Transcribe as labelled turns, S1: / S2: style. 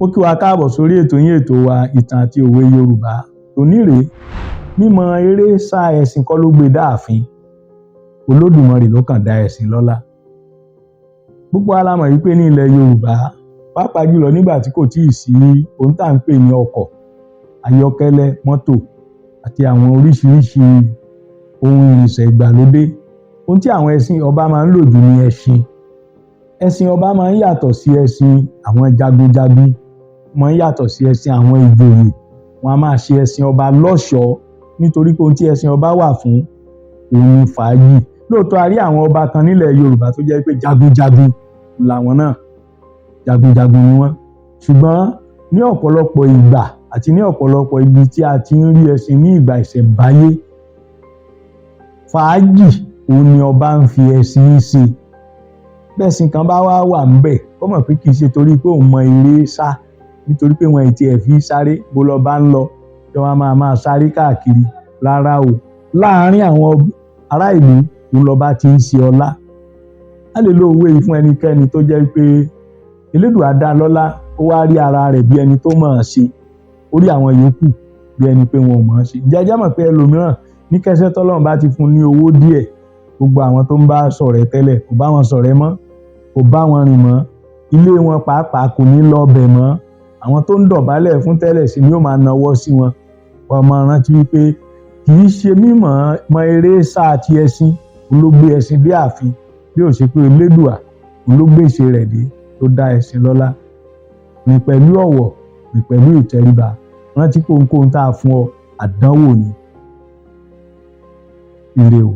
S1: Mo kí wa káàbọ̀ sórí ètò yín, ètò wa, Ìtàn àti Òwe Yorùbá. Tòní rèé, mímọ̀ eré sá ẹṣin kọ́ ló gbé dáàfin, Olódùmarè ló kàn dá ẹṣin lọ́lá. Gbogbo wa la mọ̀ wípé ní ilẹ̀ Yorùbá, pàápàá jùlọ nígbà tí kò tíì sí ohun tá à ń pè ní ọkọ̀ ayọ́kẹ́lẹ́, mọ́tò àti àwọn oríṣiríṣi ohun ìrìnsẹ̀ ìgbàlódé, ohun tí àwọn ẹṣin ọba máa ń lò jù ní ẹṣin. Ẹṣin ọba máa ń yàtọ̀ sí ẹṣin àwọn jagunjagun, máa ń yàtọ̀ sí ẹṣin àwọn ìjòyè. Wọn a máa ṣe ẹṣin ọba lọ́ṣọ̀ọ́ nítorí pé ohun tí ẹṣin ọba wà fún òun ni fàájì. Lóòótọ́, a rí àwọn ọba kan nílẹ̀ Yorùbá tó jẹ́ pé jagunjagun làwọn náà, jagunjagun ni wọ́n, ṣùgbọ́n ní ọ̀pọ̀lọpọ̀ ìgbà àti ní ọ̀pọ̀lọpọ̀ ibi tí a ti ń rí ẹṣin ní ìgbà ìṣẹ̀ǹbáyé, fàájì òun ni ọba ń fi ẹṣin ṣe. Bẹ́ṣin kan bá wá wà ńbẹ̀, kó mọ̀ pé kì í ṣe torí pé òun mọ eré sá, nítorí pé wọn ì tiẹ̀ fi sáré bó lọ bá ń lọ tí wọ́n máa máa sáré káàkiri rárá o. Láàárín àwọn ará ìlú òun lọba ti ń ṣe ọlá. A lè lo òwe yìí fún ẹnikẹ́ni tó jẹ́ pé Elédùà dá lọ́lá, ó wá rí ara rẹ̀ bí ẹni tó mọ̀ ọ́n ṣe, ó rí àwọn yòókù bí ẹni pé wọn ò mọ̀ ọ́n ṣe. Ǹjẹ́ ẹ jẹ́ mọ̀ pé ẹlòmíràn, ní kẹsẹ́ tọ́lọ́run bá ti fún un ní owó díẹ̀, gbogbo àwọn tó ń bá ṣọ̀rẹ́ tẹ́lẹ̀, kò bá wọn ṣọ̀rẹ́ mọ́, kò bá wọn rìn mọ́, ilé wọn pàápàá kò ní lọ bẹ̀ mọ́. Àwọn tó ń dọ̀bálẹ̀ fún tẹ́lẹ̀ sí ni ó máa nawọ́ sí wọn. Wọ́n máa rántí wípé kì í ṣe mímọ̀ mọ eré sá àti ẹṣin òun ló gbé ẹṣin dé ààfin, bí ó ṣe pé Elédùà òun ló gbèsè rẹ̀ dé tó dá ẹṣin lọ́lá. Rìn pẹ̀lú ọ̀wọ̀, rìn pẹ̀lú ìtẹríba, rántí pé ohunkóhun tá a fún ọ, àdánwò ni. Ire o.